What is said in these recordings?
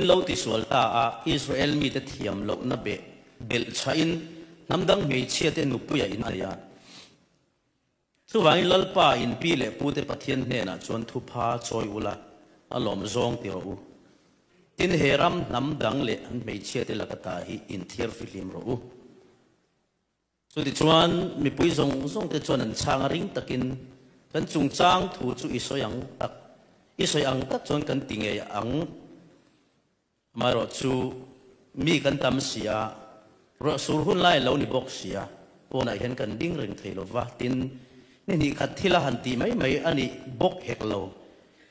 In lo tisual ta a, Israel mite thiam lohna beh belh chhahin hnam dang hmeichhiate nupuia in a nei a. Chuvangin Lalpa in pi leh pute Pathian hnenah chuan thupha chawi ula, a lawm zawng ti rawh u. Tin, he ram hnam dang leh an hmeichhiate laka ta hi inthiar fihlim rawh u. Chutichuan, mipui zawng zawngte chuan an chhang a ring takin, Kan chungchang thu chu i sawi ang tak, i sawi ang tak chuan kan ti ngei ang. Amaherawhchu, mi kan tam si a, ruah sur hun lai a lo ni bawk si a, pawnah hian kan ding reng thei lo va, tin, ni hnih khat thil a han tih mai mai a nih bawk hek lo.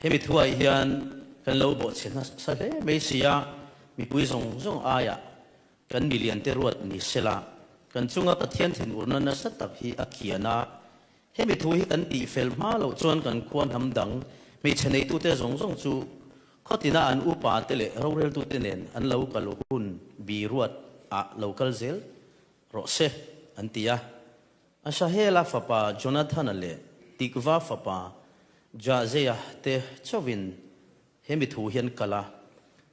Hemi thuah hian kan lo bawhchhe nasa hle mai si a, mipui zawng zawng aiah Kan miliante ruat ni sela, kan chunga Pathian thinurna nasa tak hi a kian a. Hemi thu hi kan tih fel hma loh chuan kan khua hnam dang hmeichhe neitute zawng zawng chu khawtina an upate leh roreltute nen an lo kal hun bi ruat ah lo kal zel rawh se, an ti a. Asahela fapa Jonathana leh Tikva fapa Jahzeia te chauhin Hemi thu hian kal a,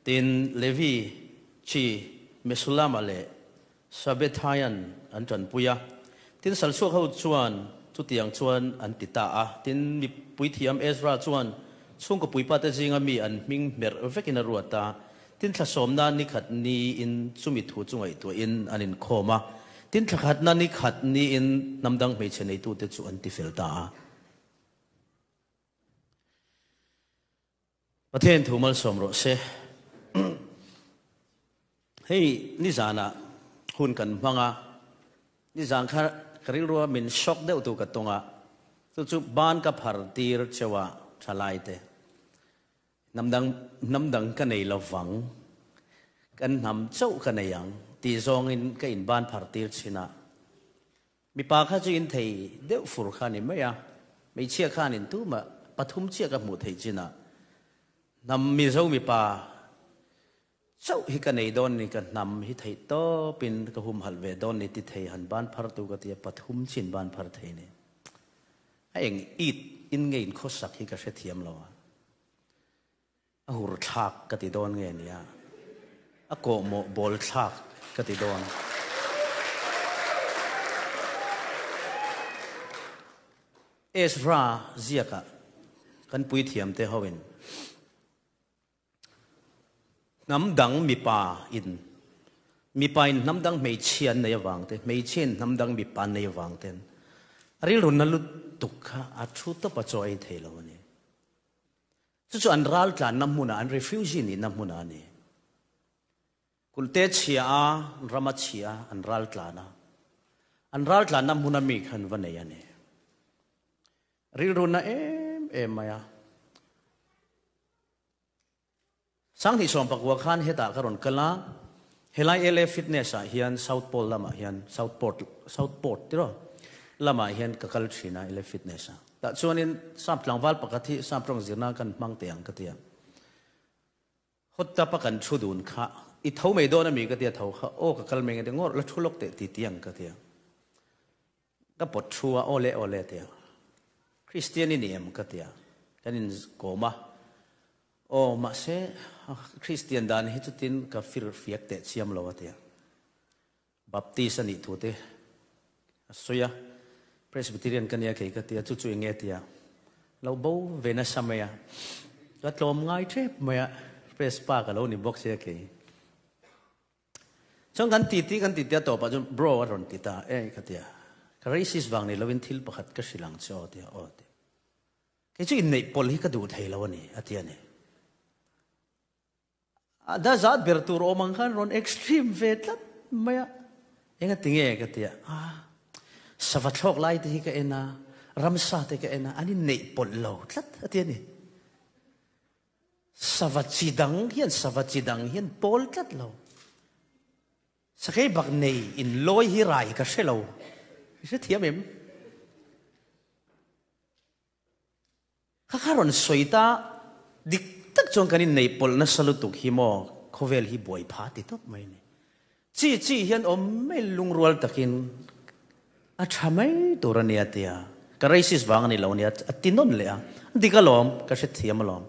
tin Levi chi Mesulama leh Sabethaian an tanpui a. Tin Salchhuak ho chuan chutiang chuan an ti ta a. Tin mipui thiam Ezra chuan chhungkaw puipate zinga mi an hming hmerh vekin a ruat a. Tin thlasawmna ni khat niin chumi thu chu ngaihtuahin an inkhawm a. Tin thlakhatna ni khat niin hnamdang hmeichhe neitute chu an tifel ta a. Pathian thu malsawm rawh se. Hei nizanah hun kan hmang a, nizan kha ka rilrua min shock deuh tu ka tawng a, chu chu ban ka phar tir cheu a thalai te. Hnam dang hnam dang ka nei lovang, kan hnam chauh ka nei ang tih zawngin ka in ban phar tir thin a. Mipa kha chu in thei deuh fur kha a ni mai a, hmeichhia khan in tumah pathum chiah ka hmuh theih chin a, hnam Mizo mipa chauh hi ka nei dawn ni, ka hnam hi theih tawp in ka humhalh ve dawn ni ti thei han ban phar tu ka ti a, pathum chin ban phar thei ni. A eng it in nge in khawsak hi ka hrethiam lo a. A hur thlak ka ti dawn nge nia, a kawhmawh bawl thlak ka ti dawn. Ezra ziakah kan puithiamte hoin hnam dang mipa in mipa in hnam dang hmeichhia an nei avang te, hmeichhia in hnam dang mipa an nei avang ten a rilru na lutuk kha a thu tawp a chaw ei thei lo a ni. Chu chu an raltlanna hmunah, an refugee nihna hmunah a ni. Kulte chhia a, rama chhia an raltlan a. An raltlanna hmuna mi kha an va nei a ni. Rilruna em em mai a. Sanghnih sawmpakua khan hetah ka rawn kal a, helai LA Fitness ah hian South Pole lamah hian, South Port, South Port tiraw, lamah hian ka kal thin a LA Fitness ah. Tah chuanin sap tlangval pakhat hi sap tawng zirna kan hmang teh ang ka ti a. Hot tub a kan thu dun kha, i tho mai dawn ami ka ti a, tho kha, aw ka kal mai ang a ti, ngawr la thu lawk teh ti ti ang ka ti a. Ka pawt thu a, aw le aw le a ti a. Kristian i ni em ka ti a, kan in kawm a. Aw mahse Kristian dan hi chutin ka fir fiak teh chiam lo a ti a. Baptist a nih thu te a sawi a, Presbyterian ka nia kei ka ti a, chu chu eng nge tia lo bo ve nasa mai a, ka tlawm ngai tep mai a, Pres pa ka lo ni bawk sia kei. Chuan kan titi kan titi a tawpah chuan bro a rawn ti ta, e ka ti a, ka racist vang ni lovin thil pakhat ka hrilh ang che aw tia, aw ti. Kei chu inneih pawlh hi ka duh thei lo a ni a ti a ni. A da zat ber tur awm ang khan rawn extreme ve tlat mai a. Enga ti nge ka ti a, ah, sava thlawk lai te hi ka en a, ramsa te ka en a, an inneih pawlh lo tlat a ti a ni. Sava chi dang hian sava chi dang hian pawl tlat lo. Sakei bak nei in lawi hi rai ka hre lo. I hrethiam em? Kha kha rawn sawi ta, dik tak chuan kan innei pawlh nasa lutuk hi maw khawvel hi buai pha ti tawp mai ni. Chi chi hian awm mai lungrual takin a tha mai tur a nia tia ka racist vang a ni lo nia a ti nawn leh a, dik alawm ka hrethiam alawm.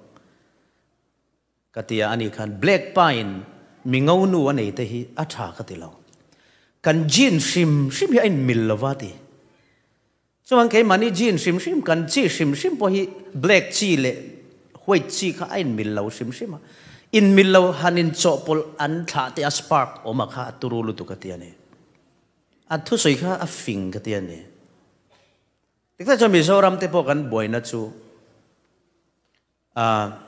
Ka ti a, ani khan Black pa in mi ngo nu a nei te hi a tha ka ti lo. Kan gene hrim hrim hi a in mil lo va ti. Chuan keimahni gene hrim hrim, kan chi hrim hrim pawh hi black chi leh white chi kha a in mil lo hrim hrim a. In mil lo han in chawhpawlh an thlah te a spark awm a kha a turu lutuk a ti a ni. A thusawi kha a fing ka ti a ni. Tiktak chuan Mizoram te pawh kan buaina chu ah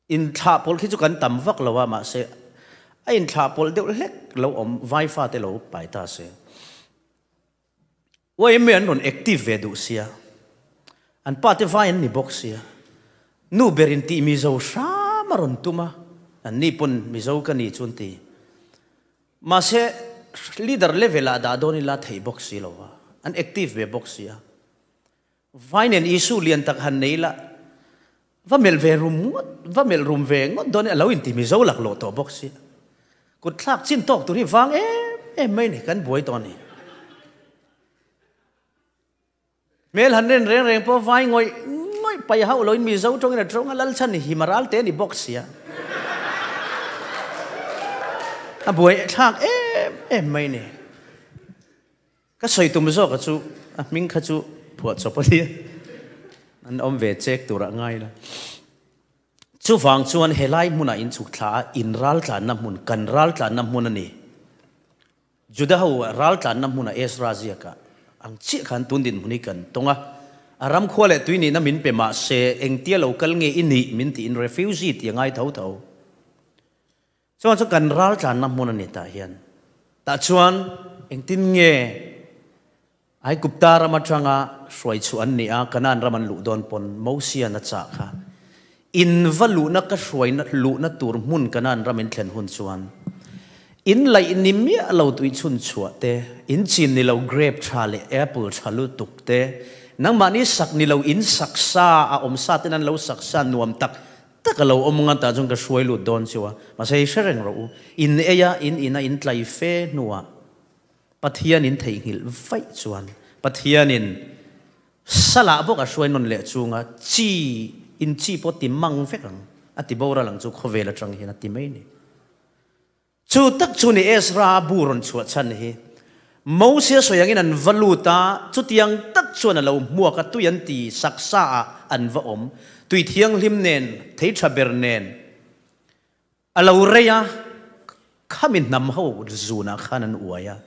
Inthlah pawlh khi chu kan tam vak lo a, mahse a inthlah pawlh deuh hlek lo awm vai fate lo pai ta se. YMA an rawn active ve duh sia, an pa te vai an ni bawk sia, nu ber in tih Mizo hram a rawn tum a, an ni pawn Mizo ka ni chu an ti. Mahse leader level ah dah dawn ila thei bawk si lo a, an active ve bawk sia. Vai nen Isu lian tak han nei la, va melh ve rum ngawt, va melh rum ve ngawt dawn a lo inti Mizo laklawh tawh bawk si. Kut thlak chin tawk tur hi vang em em mai ni, kan buai tawh a ni. Hmel han ren reng reng pawh vai ngawih ngawih paih hauh loin Mizo tawngin a tawng a, Lalchhan hi Maral te a ni bawk sia. A buai thlak em em mai ni. Ka sawi tum zawk a chu a hming kha chu phuah chawp a nia, an awm ve chek turah ngai la. Chuvang chuan helai hmunah in chhuk thla a, in raltlanna hmun, kan raltlanna hmun a ni. Juda ho raltlanna hmuna Ezra ziakah ang chiah khan tun dinhmun hi kan tawng a, a ram khua leh tui nihna min pe mah se engtia lo kal nge i nih min tiin refugee tih a ngai tho tho. Chuan chu kan raltlanna hmun a ni tah hian. Tah chuan engtin nge Aigupta ram atanga hruai chhuah an nih a, Kanaan ram an luh dawn pawn Mosian a chah kha, In va luhna ka hruaina luhna tur hmun Kanaan ram in thlen hun chuan in laih ni miah lo tui chhun chhuah te, in chin ni lo grape tha leh apple tha lutuk te, nangmahni sak ni lo in sak sa a awm sa ten an lo sak sa nuam tak Tak a lo awm ngan tah chuan ka hruai lut dawn chu a, mahse hei hre reng rawh u, in ei a, in in a, in tlai fe hnuah Pathian in theihnghilh vaih chuan Pathianin salah bawk a hruai nawn leh chunga chi in chi pawh ti mang vek ang a ti boral ang chu khawvel atang hian a ti mai ni. Chu tak chu ni Ezra bu rawn chhuah chhan hi. Mosia sawi angin an va lut a, chutiang tak chuan a lo hmuak a, tui an ti sak sa ah an va awm. Tui thianghlim nen, thei tha ber nen a lo rei a, khami hnam ho zunah khan an uai a.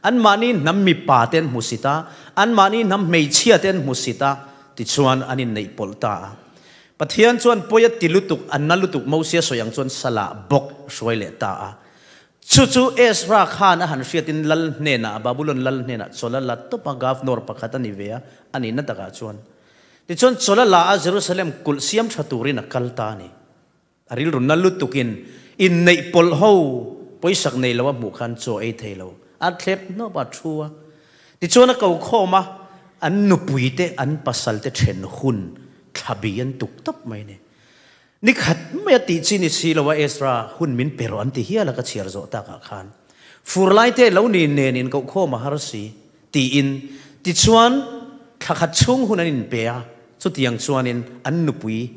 Anmahni hnam mipa te an hmusit a, anmahni hnam hmeichhia te an hmusit a, tichuan an inneih pawlh ta a. Pathian chuan pawi a ti lutuk, a na lutuk Mosia sawi ang chuan salah bawk hruai leh ta a. Chu chu Ezra khan a han hriatin lal hnenah, Babulon lal hnenah chawlh a la tawp a, governor pakhat a ni ve a, a nihna takah chuan. Tichuan chawlh a la a, Jerusalem kulh siam tha turin a kal ta a ni. A rilru na lutukin inneih pawlh ho pawisak nei lo a hmuh khan chaw ei thei lo a thlep hnawp a, thu a. Tichuan a ko khawm a, an nupuite an pasalte then hun thlabi an tuk tawp mai a ni. Ni khat mai a tih chi ni si lo a, Ezra hun min pe rawh an ti hial a ka chhiar zawh takah khan. Fur laite lo ni nen in koh khawm a har si tiin tichuan thla khat chhung hun an inpe a, chutiang chuanin an nupui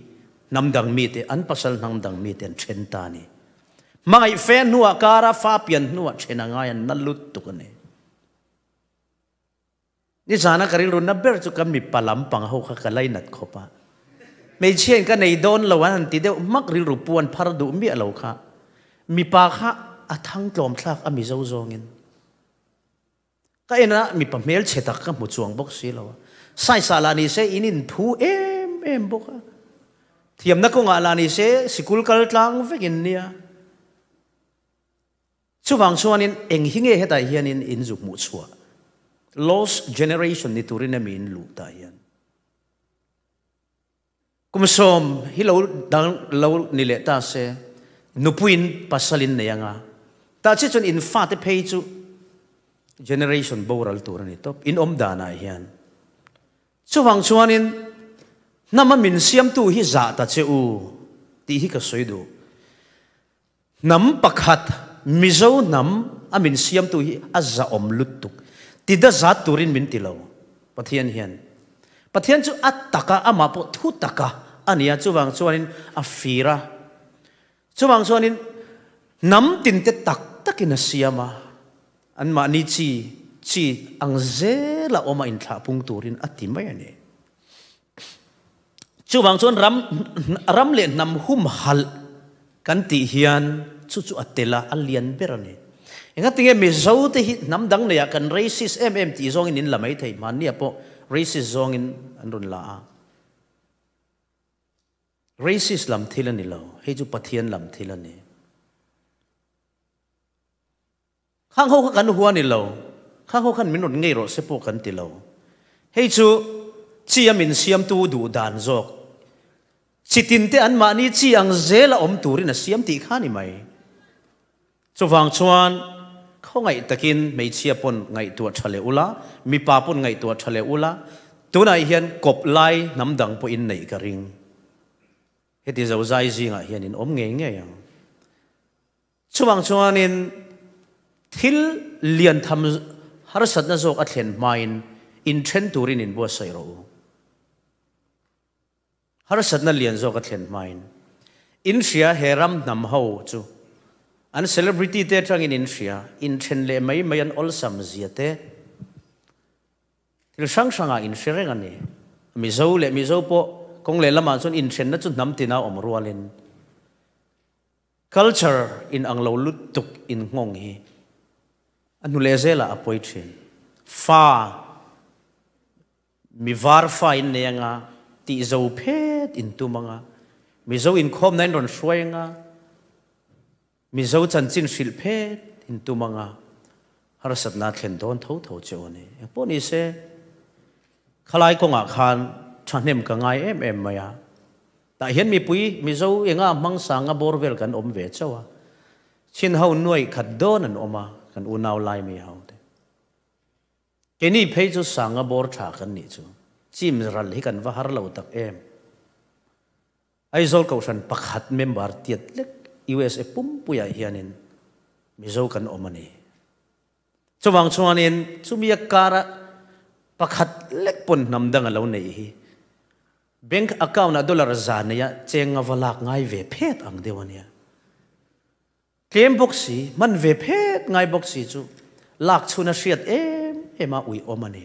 Hnam dang mite, an pasal hnam dang mite an then ta a ni. Hmangaih fe hnuah kara fa pian hnuah then a ngai an na lut tuk a ni. Nizana ka rilru na ber chu ka mipa lampang ho kha ka lainat khawp a. Hmeichhia in ka nei dawn lo an han ti deuh hmak rilru pu an phar duh miah lo kha. Mipa kha a thang tlawm thlak a Mizo zawngin. Ka en a, mipa hmelchhe tak ka hmu chuang bawk si lo a. Saisa lah ni se in inthu em em bawk a. Thiamna kawngah lah ni se sikul kal tlang vek in nia. Chuvang chuanin eng hi nge hetah hianin in zu hmuh chhuah? Lost generation ni turin emi in luh tah hian? Kum sawm hi lo dang lo ni leh ta se, nupuiin pasal in nei anga, tah chiah chuan in fate phei chu generation boral tur a ni tawp, in awm danah hian. Chuvang chuanin hnama min siamtu hi zah ta che u tih hi ka sawi duh. Hnam pakhat, Mizo hnam a min siamtu hi a zahawm lutuk. Ti da zat turin min ti lo Pathian hian. Pathian chu a taka, amah pawh thu taka a ni a, chuvang chuanin a fir a. Chuvang chuanin hnam tinte tak takin a siam a, anmahni chi chi ang zela awma inthlah pung turin a ti mai a ni. Chuvang chuan ram ram leh hnam humhalh kan tih hian chu chu a tel a, a lian ber a ni. Engatinge Mizo te hi hnam dang neiah kan racist em em tih zawngin in la mai thei, hmanniah pawh racist zawngin an rawn la a. Racist lam thil a ni lo, hei chu Pathian lam thil a ni. Khang ho kha kan hua ni lo, khang ho khan min rawn ngei rawh se pawh kan ti lo. Hei chu chi a min siamtu duh dan zawk. Chi tinte anmahni chi ang zela awm turin a siam tih kha ni mai. Chuvang chuan khawngaih takin hmeichhia pawn ngaihtuah tha leh ula, mipa pawn ngaihtuah tha leh ula, tunah hian kawp lai hnam dang pawhin neih ka ring. Heti zozai zingah hian in awm ngei ngei ang. Chuvang chuanin thil lian tham harsatna zawk a thlen hmain inthen turin inbuatsaih rawh u. Harsatna lian zawk a thlen hmain inhria he ram hnam ho chu an celebrity te atangin inhria inthen leh mai mai an awlsam zia te thil hrang hrangah inhre reng a ni. Mizo leh Mizo pawh kawng leh lamah chuan inthenna chu hnam tina awm rualin Culture in ang lo lutuk in nghawng hi a hnu leh zelah a pawi thin. Fa, mi var fa in nei anga, tih zo phet in tum anga, Mizo inkhawmna in rawn hruai anga, Mizo chanchin hrilh phet in tum anga, harsatna thlen dawn tho tho che u a ni. Engpawh ni se, khalai kawngah khan thahnem ka ngai em em mai a. Tah hian mipui Mizo enga hmang sanga bawr vel kan awm ve chauh a, chin ho nuaih khat dawn an awm a, kan unau lai mi ho te. Keini phei chu sanga bawr tha kan nih chu, chim ral hi kan va har lo tak em. Aizawl Kohhran pakhat member tiat lek USA pumpuiah hianin Mizo kan awm a ni. Chuvang chuanin chumi a kara pakhat lek pawn hnam dang a lo neih hi bank account ah dollar za neia cheng a va lak ngai ve phet ang deuh a nia. Tlem bawk si, hman ve phet ngai bawk si chu lak chhun a hriat em em a uiawm a ni.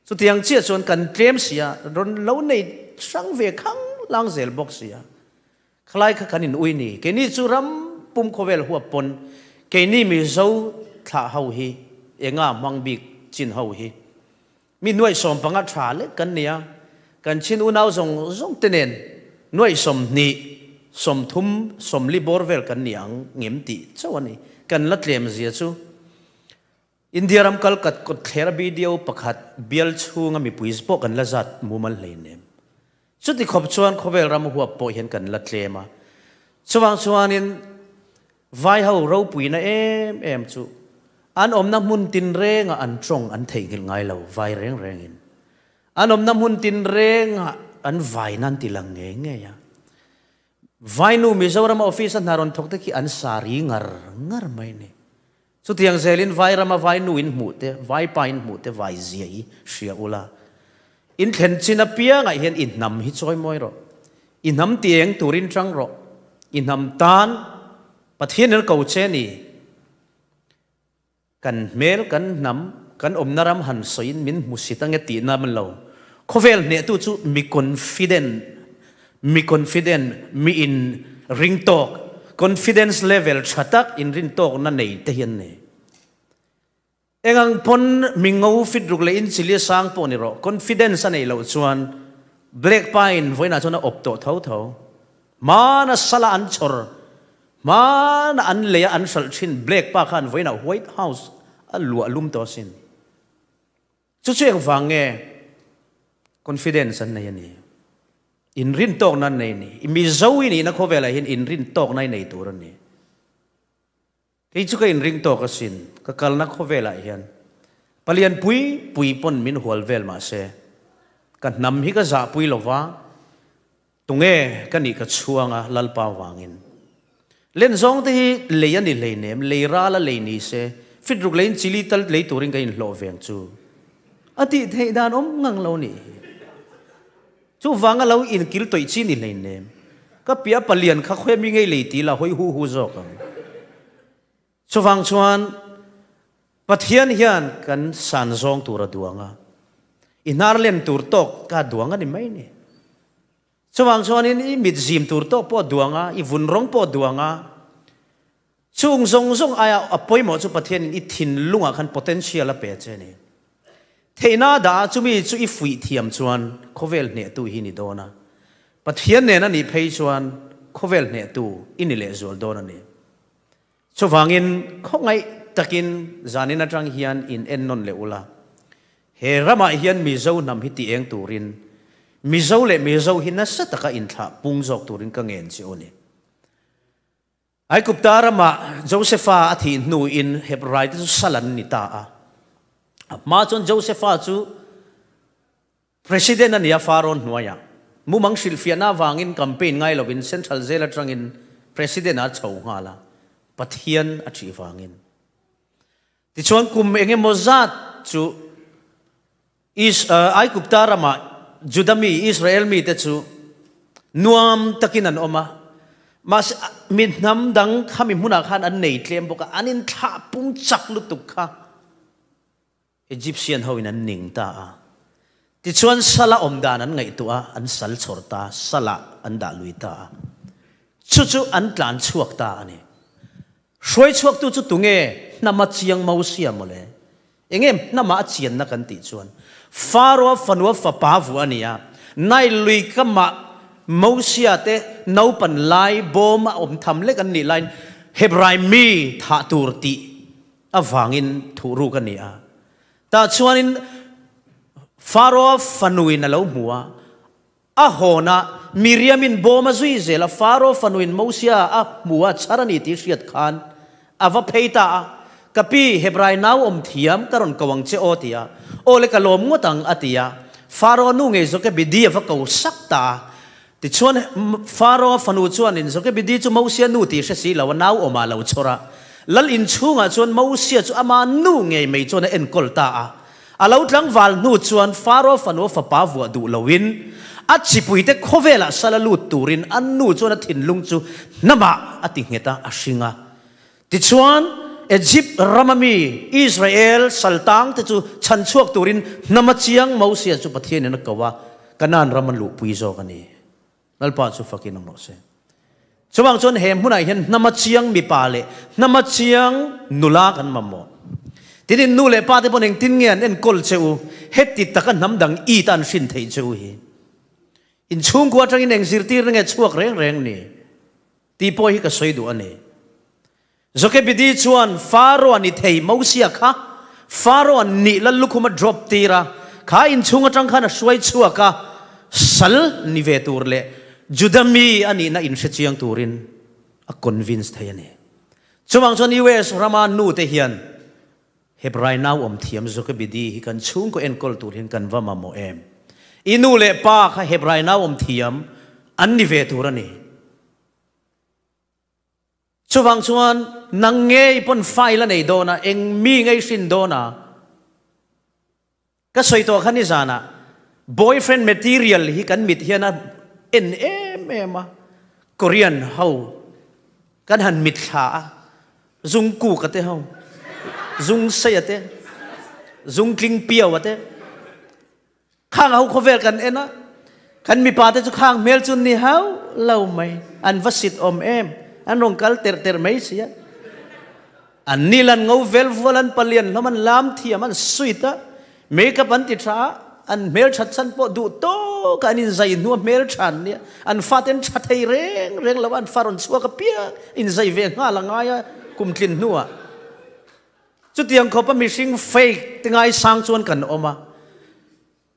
Chutiang chiah chuan kan tlem si a, rawn lo nei hrang ve khang lang zel bawk si a. Khalai kha kan in ui ni. Keini chu ram pum khawvel huap pawn keini Mizo thlah ho hi enga hmang bik chin ho hi mi nuaih 15 tha lek kan nia. Kan chin unau zawng zawng te nen nuaih 20, 30, 40 bawr vel kan ni ang ngem tih chauh a ni. Kan la tlem zia chu India ram kal kat kawt thler a BDO pakhat bial chhunga mipui pawh kan la zat mumal hleinem. Chuti khawp chuan khawvel ram huap pawh hian kan la tlem a. Chuvang chuanin vai ho ropuina em em chu an awmna hmun tinrengah an tawng an theihnghilh ngai lo vai reng rengin. An awmna hmun tinrengah an vaina an ti lang ngei ngei a. Vainu Mizoram office a hna rawn thawk te khi an sari ngar ngar mai a ni. Chutiang zelin vai rama vai nu in hmuh te, vai pa in hmuh te vai zia hi hria ula. In thlen chin apiangah hian i hnam hi chawi mawi rawh. I hnam ti eng turin tang rawh. I hnam tan Pathian in ko che ni. Kan hmel, kan hnam, kan awmna ram han sawiin min hmu si ta nge tihna man lo. Khawvel hnehtu chu mi confident, mi confident, mi in ring tawk, confidence level tha tak inrin tawkna nei te hi an ni. Engang pawn mi ngo fit ruk leh in chili sang pawh ni rawh, confidence a neih loh chuan Black Pine vawiinah chuan a awp tawh tho tho. Hmana sala an chhawr, hmana an lei a an hralh thin Black pa khan vawiinah White House a luah lum tawh asin. Chu chu engvang nge confidence an nei a ni? Inrin tawkna an nei a ni. Mizo i nihna khawvelah hian inrin tawkna i nei tur a ni. Kei chu ka inring tawk asin, ka kalna khawvelah hian palian pui pui pawn min hual vel mah se, ka hnam hi ka zahpui lo va, Tunge ka nih ka chhuang a Lalpa vangin. Len zawng te hi lei a ni hleinem, lei ral a lei ni se, fit ruk leiin chili tal lei turin ka inhlawh veng chu a tih theih dan awm ngang lo nih hi. Chuvanga lo inkil tawih chi ni hleinem. Ka piah palian kha khawi mi ngei lei ti la hawi hu hu zawk ang. Chuvang chuan Pathian hian kan san zawng tur a duang a, i hnar len tur tawk ka duang a ni mai ni. Chuvang chuanin i mit zim tur tawk pawh a duang a, i vun rawng pawh a duang a. Chung zawng zawng aia a pawimawh chu Pathianin i thinlungah khan potential a pe che a ni. Theihna a dah a, chumi chu i fuih thiam chuan khawvel hnehtu hi ni dawn a. Pathian nen a nih phei chuan khawvel hnehtu i ni lehzual dawn a ni. Chuvangin khawngaih takin zanin atang hian in en nawn leh ula, he ramah hian Mizo hnam hi ti eng turin, Mizo leh Mizo hi nasa taka inthlah pung zawk turin ka ngen che u ni. Aigupta ramah Josefa a thih hnuin Hebraite chu sal an ni ta a. A hma chuan Josefa chu President a nia Farawn hnuaiah mumang hrilhfiahna avangin campaign ngai lovin Central Jail atangin President ah a chho nghal a, Pathian a thih vangin. Tichuan kum engemaw zat chu Is Aigupta ramah Juda mi, Israel mite chu nuam takin an awm a, mahse mi hnam dang khami hmunah khan an nei tlem bawk a, an inthlah pung chak lutuk kha. Egyptian ho in an ning ta a. Tichuan sala awm dan an ngaihtuah a, an sal chhawr ta, salah an dah lui ta a. Chu chu an tlan chhuak ta a ni. Hruai chhuaktu chu tunge hnama chiang Mosia mawle? Enge hnama a chianna kan tih chuan Pharaoh fanua fapa vuah a ni a, Nile lui kamah Mosia te naupan lai bawm a awm tham lek an nih laiin Hebrai mi thah tur tih avangin thuhruk a ni a. Tah chuanin Pharaoh fanuin a lo hmu a, a hawn a, Miriamin bawm a zui zel a, Pharaoh fanuin Mosia a hmu a, chhar a ni tih hriat khan a va phei ta a, Ka pi, Hebrai nau awm thiam, ka rawn ko ang che aw ti a, Aw le ka lawm ngawt ang a ti a, Pharaoh nu ngei Jokebedi a va ko sak ta a. Tichuan, Pharaoh fanu chuanin Jokebedi chu Mosia nu tih hre si lo a, nau awmah a lo chhawr a. Lal inchhungah chuan Mosia chu ama nu ngei mai chuan a enkawl ta a. A lo tlangval hnu chuan Pharaoh fanu a fapa vuah duh loin a chipuite khawvelah sal a lut turin a nu chuan a thinlung chu hnamah a ti nghet a, a hring a. Tichuan, Egypt rama mi Israel saltangte chu chhanchhuak turin hnama chiang Mosia chu Pathianin a ko a, Kanaan ram a luhpui zawk a ni. Lalpa chu fakin awm rawh se. Chuvang chuan he hmunah hian hnama chiang mipa leh hnama chiang nula kan mamawh. Tinin nu leh pa te pawn engtin nge an enkawl che u, heti taka hnam dang it a an hrin theih che u hi. Inchhungkua atangin eng zirtirna nge chhuak reng reng ni? Tih pawh hi ka sawi duh a ni. Jokebedi chuan Pharaoh-a ni thei Mosia kha Pharaoh-a nih lal lukhum a drop tir a, kha inchhung atang khan a hruai chhuak a, sal ni ve tur leh Juda mi a nihna inhre chiang turin a convince thei a ni. Chuvang chuan US rama nu te hian Hebrai nau awm thiam Jokebedi hi kan chhungkaw enkawl tur hian kan va mamawh em? I nu leh pa kha Hebrai nau awm thiam an ni ve tur a ni. Chuvang chuan nang ngei pawn file a nei dawn a, eng mi ngei hrin dawn a? Ka sawi tawh kha nizanah boyfriend material hi kan mit hian a en em em a, Korean ho kan han mit thla a, Jungkook a te ho, Jungsei a te, Jungtling Piau a te, khang ho khawvel kan en a, kan mipa te chu khang hmel chu ni hauh lo mai, an va sit awm em, an rawn kal terh terh mai si a. An nil an ngo vel vual an palian hlawm an lam thiam an sweet a, makeup an ti tha a, an hmelthat chhan pawh duh tawk a an inzai hnu a hmeltha an nia, an fate an tha thei reng reng lo a, an fa rawn chhuak apiang inzai ve nghal a ngai a kum tlin hnuah. Chutiang khawp a mihring fake te ngaisang chuan kan awm a,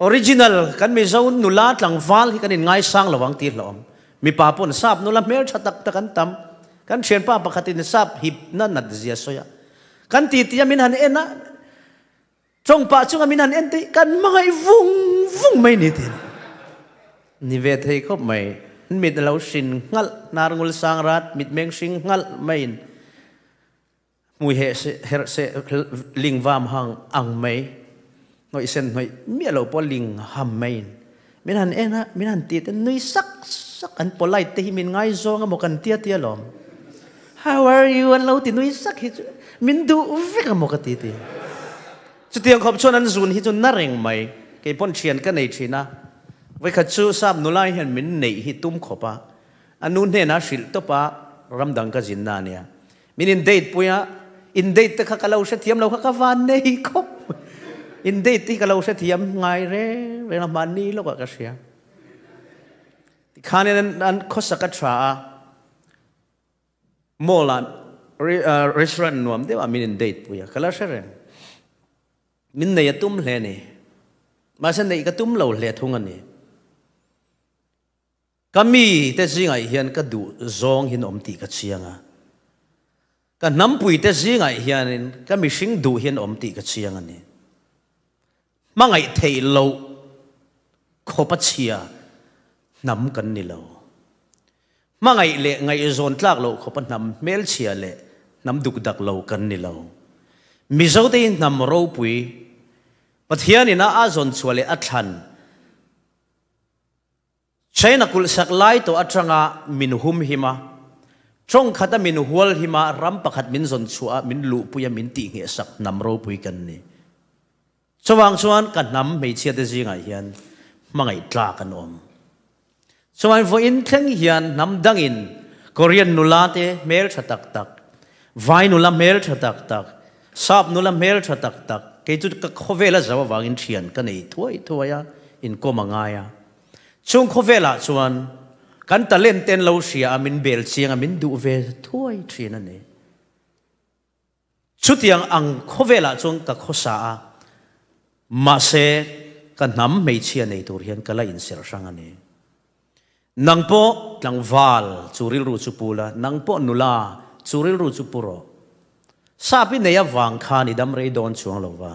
Original kan Mizo nula tlangval hi kan in ngaisang lo ang tih hlawm. Mipa pawn sap nula hmel tha tak tak an tam. Kan thianpa pakhat in sap hip na nat zia sawi a. Kan ti tia min han en a, tawng pah chunga min han en te hi kan hmangaih vung vung mai ni tin. Ni ve thei khawp mai. Mit a lo hrin nghalh, hnar ngul sang rat, mitmeng hring nghalh maiin Hmui heh herh seh ling vam hang ang mai, hnawih sen hnawih miah lo pawh ling ham mai in. Min han en a, min han ti te nui sak sak an polite te hi min ngaizawng emaw kan tia tia lawm. How are you an lo ti nui sak hi chu min duh vek emaw ka ti ti. Chutiang khawp chuan an zun hi chu na reng mai. Kei pawn thian ka nei thin a, vawikhat chu sap nula hian min neih hi tum khawp a, a nu hnenah hrilh tawp a, ram dang ka zinna a nia. Min in date pui a, in date te kha ka lo hrethiam lo kha ka van nei khawp. In date te hi ka lo hrethiam ngai reng reng a, hmanni lawkah ka hria. Tikhanin an an khawsak a tha a, mall ah restaurant nuam deuh ah min in date pui a, ka la hre reng. Min nei a tum hle a ni. Mahse neih ka tum lo hle thung a ni. Ka mite zingah hian ka duh zawng hin awm tih ka chiang a, ka hnampuite zingah hianin ka mihring duh hian awm tih ka chiang a ni. Hmangaih theih loh khawpa chhia hnam kan ni lo. Hmangaih leh ngaihzawn tlak loh khawpa hnam hmelchhia leh hnam dukdak lo kan ni lo. Mizote hi hnam ropui, Pathianin a a zawn chhuah leh a thlan, China kulh sak lai tawh atanga min hum him a, tawng khata min hual him a, ram pakhat min zawn chhuah a, min luhpui a, min tihngheh sak hnam ropui kan ni. Chuvang chuan ka hnam hmeichhia te zingah hian hmangaih tlak an awm. Chuan vawiin thleng hian hnam dangin Korean nula te hmel tha tak tak, Vai nula hmel tha tak tak, Sap nula hmel tha tak tak, kei chu ka khawvela zo avangin thian ka nei thuai thuai a, inkawm a ngai a. Chung khawvelah chuan kan talent ten lo hria a, min bel chiang a, min duh ve thuai thin a ni. Chutiang ang khawvelah chuan ka khawsa a, mahse ka hnam hmeichhia nei tur hian ka la inserh hrang a ni. Nang pawh tlangval chu rilru chu pu la, nang pawh nula chu rilru chu pu rawh. Sap i nei avang khan i dam rei dawn chuang lo va,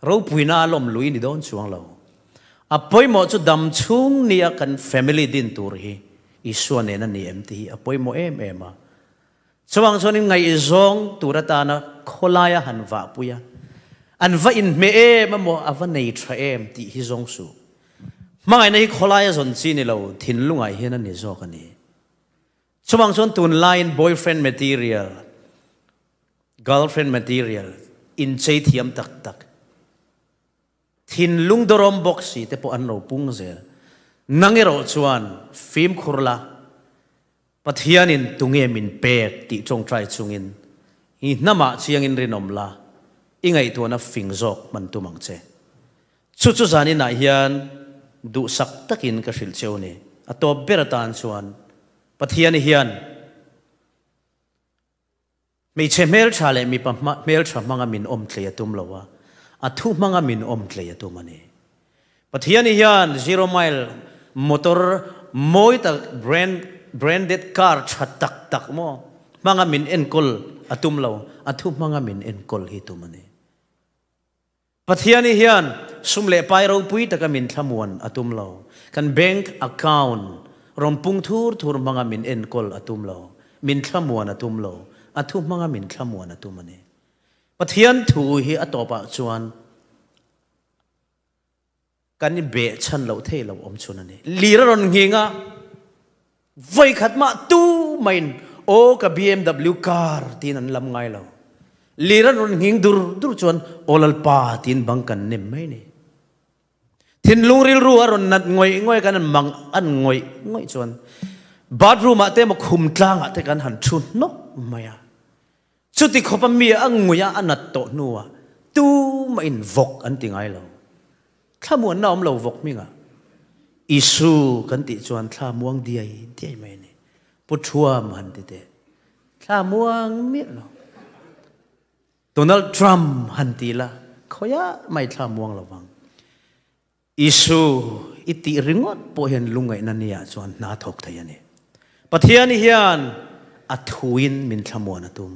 ropuina a lawm lui ni dawn chuang lo. A pawimawh chu dam chhung nia kan family din tur hi Isua nen a ni em tih hi a pawimawh em em a. Chuvang chuanin ngaihzawng tur atana khawlaia han vahpui a, an va inhmeh em emaw a va nei tha em tih hi zawng suh. Hmangaihna hi khawlaia zawn chi ni lo, thinlungah hian a ni zawk a ni. Chuvang chuan tunlaiin boyfriend material, girlfriend material inchei thiam tak tak, thinlung dawrawm bawk si te pawh an lo pung zel. Nang erawh chuan fimkhur la, Pathianin tunge min pek tih tawngtai chungin i hnamah chiangin rinawm la, i ngaihtuahna fing zawk hman tum ang che. Chu chu zaninah hian duhsak takin ka hrilh cheu ni. A tawp ber atan chuan Pathian hian hmeichhe hmeltha leh mipa hmeltha hmanga min awm tlei a tum lo a, a thu hmanga min awm tlei a tum a ni. Pathian hian zero mile motor mawi tak brand branded car tha tak tak maw hmanga min enkawl a tum lo, a thu hmanga min enkawl hi tum a ni. Pathiani hian sum leh pai ropui taka min thlamuan a tum lo. Kan bank account rawn pung thur thur hmanga min enkawl a tum lo. Min thlamuan a tum lo. A thu hmanga min thlamuan a tum a ni. Pathian thu hi a tawpah chuan kan i behchhan loh thei lo awm chhun a ni. Lir a rawn nghing a, voi khat mah tu maiin aw ka BMW car tiin an lam ngai lo. Lir a rawn nghing dur dur chuan aw Lalpa tiin bang kan nem mai ni. Thinlung rilru a rawn nat ngawih ngawih kan mang an ngawih ngawih chuan bathroom ah te emaw khum tlang ah te kan han thu hnawk mai a. Chuti khawpa mi a ngui a, a nat tawh hnuah tumah in vawk an ti ngai lo. Thlamuanna awm lo vawk hmingah Isu kan tih chuan thla muang diai diai mai a ni. Pu Thuam han ti teh. Thla muang miah lo. Donald Trump han ti la, khawiah mai thla muang lo vang. Isu i tih ringawt pawh hian lungngaihna niah chuan hna thawk thei a ni. Pathian hian a thuin min thlamuan a tum.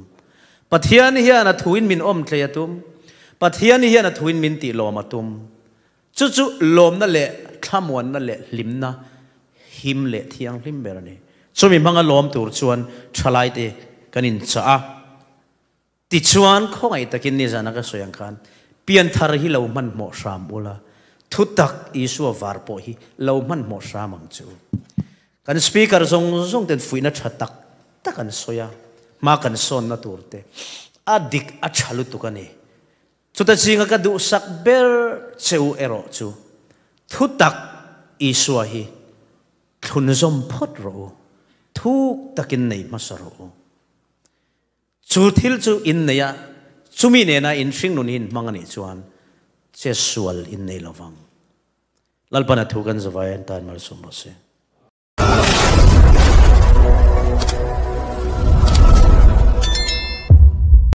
Pathian hian a thuin min awm tlei a tum. Pathian hian a thuin min tih lawm a tum. Chu chu lawmna leh thlamuanna leh hlimna him leh thianghlim ber a ni. Chumi hmanga lawm tur chuan thalaite kan inchah a. Tichuan, khawngaih takin nizana ka sawi ang khan pianthar hi lo hmanhmawh hram ula. Thutak Isua var pawh hi lo hmanhmawh hram ang che u. Kan Speaker zawng zawng ten fuihna tha tak tak an sawi a, hma kan sawnna tur te a dik a tha lutuk a ni. Chuta zinga ka duhsak ber che u erawh chu thutak Isua hi thlunzawm phawt rawh u, thuk takin nei hmasa rawh u. Chu thil chu in nei a, chumi nena in hringnun hi in hmang a nih chuan che sual in nei lo vang. Lalpan a thu kan zavai an tan malsawm rawh se.